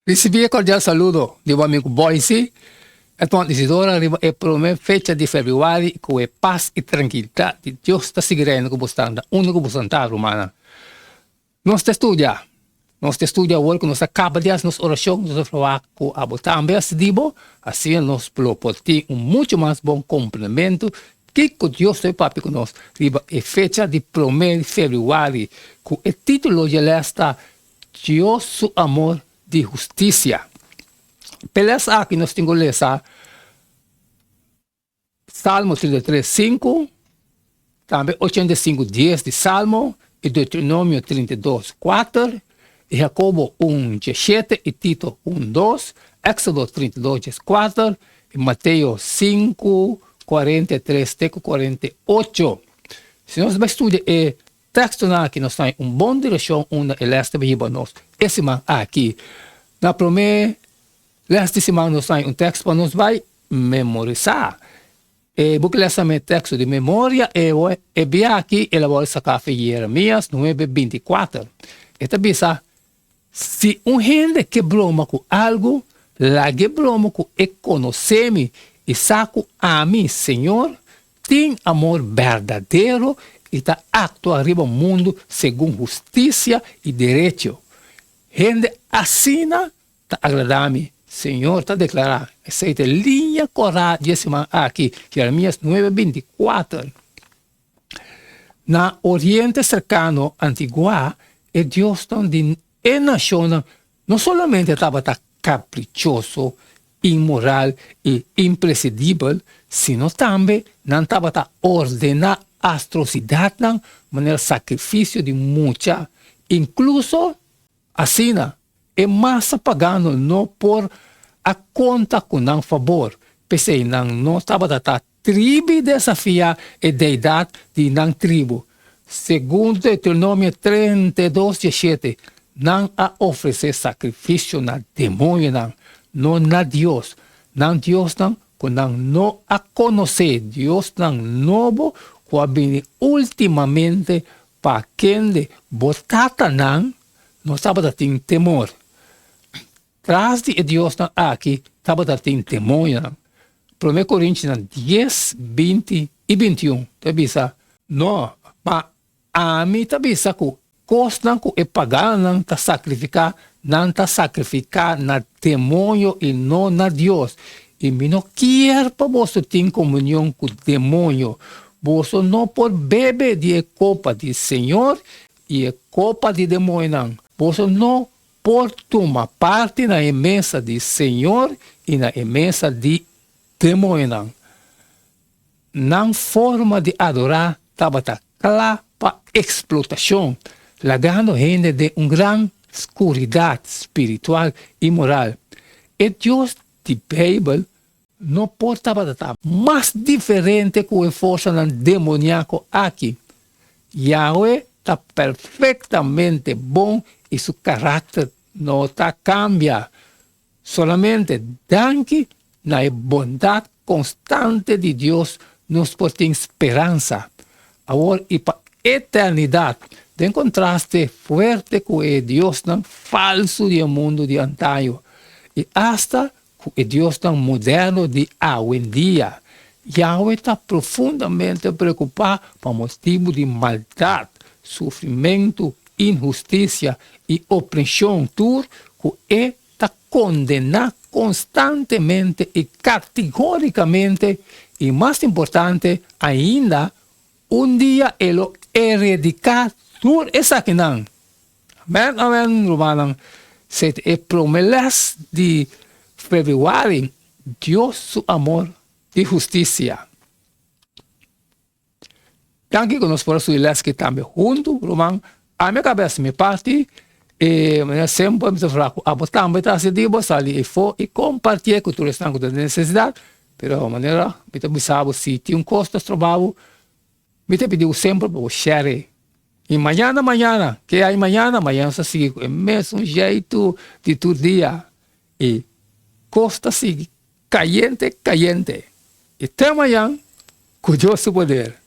Ricibi e cordial saludo di bo amigo Boyce Edmond Isidora riba e prome fecha di februari cu e paz y trankilidad di Dios ta sigui reina cu bo standa unda cu bo santa rumannan. Nos ta studia, nos ta studia awor cu nos a caba di haci nos oracion, nos ta proba cu abo tambe a sigui bo, asina nos lo por tin un mucho mas bon comprendemento kico Dios ta papia cu nos riba e fecha di prome di februari cu e titulo dje les ta Dios su amor di hustisia. P'e les aki nos tin ku lesa Salmo 33, 5, tambe 85, 10 di Salmo, i Deuteronomio 32, 4, i Jakobo 1, 17, i Tito 1, 2, Éxodo 32, 4, i Mateo 5, 43 te ku 48. Si nos bai studia e Tekstonan aki nos ta un bon direkshon unda e lès ta hiba nos e siman aki. Na promé lès di siman nos ta un teksto pa nos bai memorisá. E buki lès tambe teksto di memoria e e bia aki el a wòrdu saká for Jeremias nuebe 24. E ta bisa, Si un hende ke broma ku algu, lag'é broma ku e konosé mi i sa ku ami, Señor, tin amor berdadero i ta aktua riba mundu segun hustisia i derecho. Hende asina ta agradá mi, Señor ta deklará. Esei ta e liña kòrá di e siman aki, Jeremias nuebe 24. Na Oriente Serkano antiguá, e diosnan di e nashonnan no solamente tabata kaprichoso, inmoral i impresidibel, sino tambe nan tabata ordená atrosidatnan manera sakrifisio di mucha, inkluso Asina, e masa pagano no por a konta ku nan fabor, p'esei nan no tabata ta tribi desafiá e deidat di nan tribu. Segun Deuteronomio 32, 17, nan a ofresé sakrifisio na demoñonan, no na Dios, nan diosnan ku nan no a konosé, diosnan nobo ku a bini últimamente Pa kende bo tatanan no tabata tin temor. Tras di e diosnan aki tabata tin demoñonan. Promé Korintinan dies, 20 i 21 ta bisa. No, ma ami ta bisa ku kosnan ku e paganonan ta sakrifiká, nan ta sakrifiká na demoño i no na Dios. I mi no kier pa boso tin komunion ku demoño. Boso no por bebe di e kopa di Señor i e kopa di demoñonan. Boso no por tuma parti na e mesa di Señor i na e mesa di demoñonan. Nan forma di adorá tabata kla pa eksplotashon, lagando hende den un gran skuridat spiritual i moral. E Dios di Beibel no por tabata ta mas diferente ku e forsanan demoniako aki. Yahweh ta perfektamente bon i su karakter no ta kambia. Solamente danki na e bondat konstante di Dios nos por tin speransa, awor i pa eternidat, den kontraste fuerte ku e diosnan falsu di e mundu di antaño i asta ku e diosnan moderno di awendia. Yahweh ta profundamente preokupá pa motibu di maldat, sufrimentu, inhustisia i opreshon tur ku e ta kondená konstantemente i kategórikamente, i mas importante ainda, un dia e lo erediká tur esakinan. Amèn, amèn, rumannan. Esei ta e promé lès di febrüari, Dios su amor di hustisia. Danki ku nos por a studia lès aki tambe huntu, ruman. Ami a kaba hasi mi parti, i manera semper mi ta fla ku abo tambe ta hasi di bo, sali efo i kompartié ku tur esnan ku ta den nesesidat. Pero manera mi ta bisa bo, si tin un kos ta stroba bo, mi ta pidi bo semper pa bo share. I mañana mañana, ke hay mañana? Mañana nos ta sigui ku e mesun jeitu di tur dia. I kos ta sigui kayente kayente. I te mañan, ku Dios su poder.